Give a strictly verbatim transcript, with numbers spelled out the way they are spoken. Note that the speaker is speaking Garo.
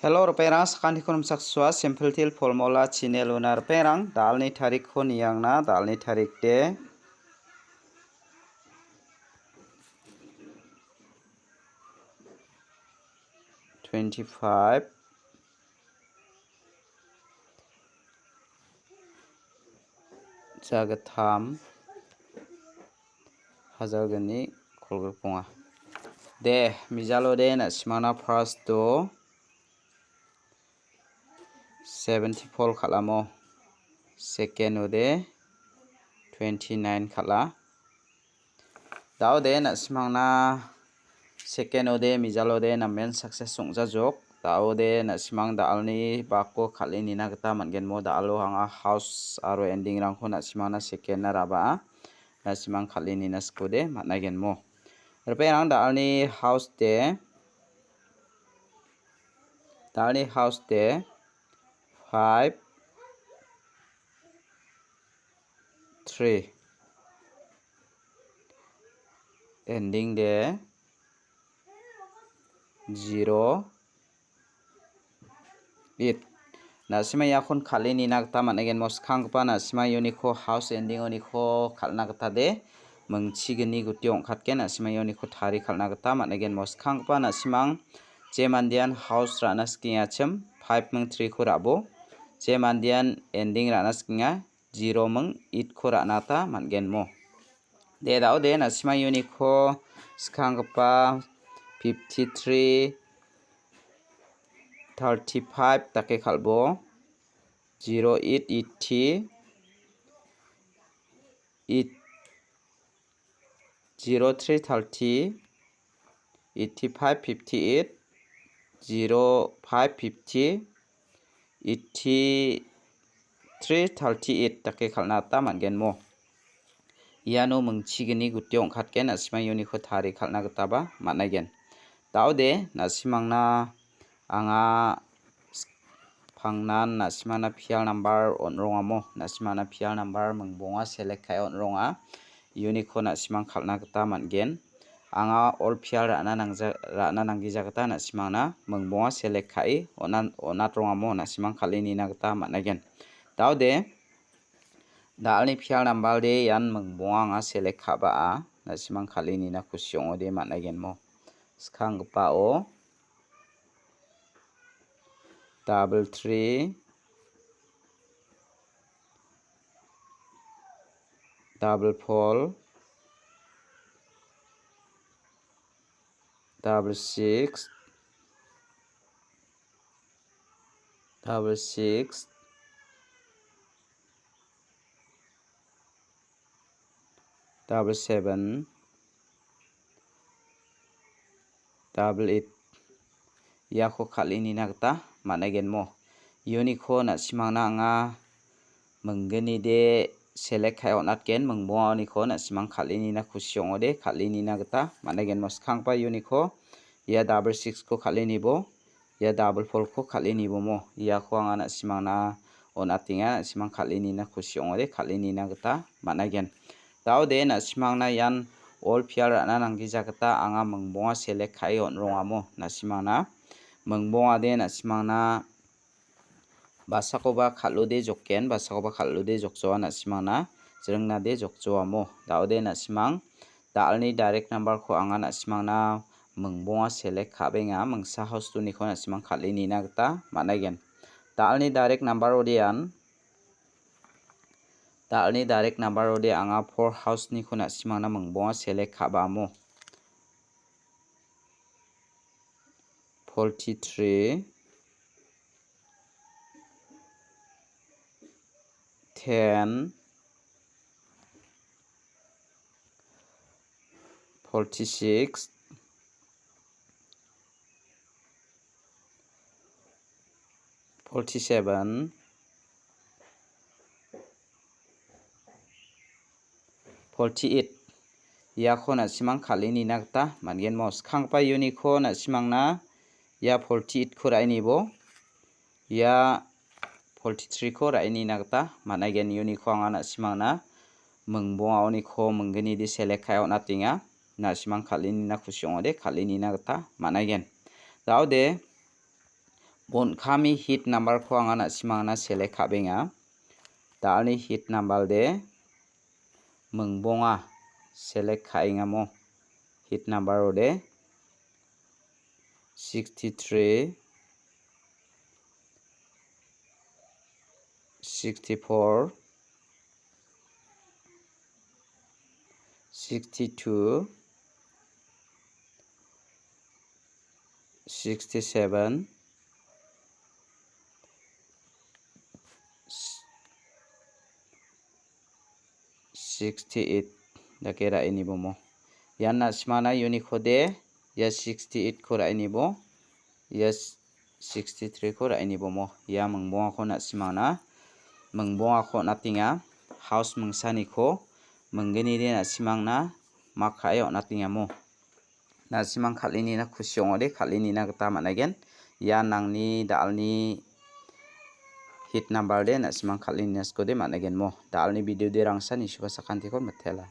Hello, ripengrang, sakantikon rimchaksoa, Simple Teer Formula channel-ona ripengrang, da·alni tarikko niangna, da·alni tarik de twenty-five, jagittam, hajalgni kolgrikbonga. De, mijalode na·simangna first-o seventy-four kal·amo, second-ode twenty-nine kal·a. Da·ode na·simangna second-ode, mijalode namen success ong·jajok. Da·ode na·simang da·alni bako kal·e nina gita man·genmo. Da·alo anga house aro ending-rangko na·simangna second-na raba·a. Na·simang kal·e nina sikode man·a genmo. Ripengrang da·alni house de, da·alni house de five, three. Ending de zero, eight. Na·sima iakon kal·e nina gita man·a genmo, skanggipa na·sima ianiko house ending-oniko kal·na gita de mingchigni guti ong·katgen, na·sima ianiko tari kal·na gita man·a genmo. Skanggipa na·simang je mandean house ra·na sikengachim, five ming three-ko ra·bo. Je mandean ending ra·na sikenga, zero ming eight-ko ra·na gita man·genmo. De, da·ode na·sima ianiko skanggipa fifty-three, thirty-five dake kal·bo. Zero eight, eighty, eight, zero three, thirty, eighty-five, fifty-eight, zero five, fifty, eighty-three, thirty-eight dake kal·na gita man·genmo. Iano mingchigni guti ong·katgen, na·sima ianiko tari kal·na gitaba man·aigen. Da·ode na·simangna anga pangnan na·simana pial nambar on·rongamo, na·simana pial nambar mingbonga select ka·e on·ronga. Ianiko na·simang kal·na gita man·gen. Anga all pial ra·na nangja-, ra·na nanggija gita na·simangna mingbonga select ka·e on·an-, on·atrongamo na·simang kal·e nina gita man·aigen. Da·ode, da·alni pial nambar de ian mingbonga anga select ka·ba·a, na·simang kal·e nina kusi ong·ode man·aigenmo. Skanggipao double three, double four, double six, double six, double seven, double eight. Iako kal·e nina gita man·aigenmo. Ianiko na·simangna anga minggni de select ka·e on·atgen, mingbongaoniko na·simang kal·e nina kusi ong·ode, kal·e nina gita man·aigenmo. Skanggipa ianiko ia double six-ko kal·e nibo. Ia double four-ko kal·e nibomo. Iako anga na·simangna on·atenga, na·simang kal·e nina kusi ong·ode, kal·e nina gita man·aigen. Da·ode na·simangna ian all pial ra·na nanggija gita anga mingbonga select ka·e on·rongamo. Na·simangna mingbongade na·simangna basakoba kal·ode jokgen, basakoba kal·ode jokjoa, na·simangna jringnade jokjoamo. Da·ode na·simang da·alni direct number-ko anga na·simangna mingbonga select ka·benga, mingsa house two-niko na·simang kal·e nina gita man·aigen. Da·alni direct number-ode ian, da·alni direct number-ode anga four house-niko na·simangna mingbonga select ka·bamo. Forty-three, ten, forty-six, forty-seven, forty-eight. Iako na·simang kal·e nina gita man·genmo. Skanggipa ianiko na·simangna ia forty-eight-ko ra·e nibo. Ia forty-three-ko ra·e nina gita man·aigen. Ianiko anga na·simangna mingbongaoniko minggnide select ka·e on·atenga. Na·simang kal·e nina kusi ong·ode, kal·e nina gita man·aigen. Da·ode Bon·kami hit number-ko anga na·simangna select ka·benga. Da·alni hit number de mingbonga select ka·engamo. Hit number-ode sixty-three, sixty-four, sixty-two, sixty-seven, sixty-eight dake ra·e nibomo. Ian na·simangna uniko de, ia sixty-eight-ko ra·e nibo, ia sixty-three-ko ra·e nibomo. Ia mingbongako na·simangna, mingbongako on·atenga. House mingsaniko minggnide na·simangna mak ka·e on·atengamo. Na·simang kal·enina kusi ong·ode kal·enina gita man·aigen. Ia nangni da·alni hit number de na·simang kal·enina sikode man·aigenmo. Da·alni video de rangsa nisuba sakantiko mitela.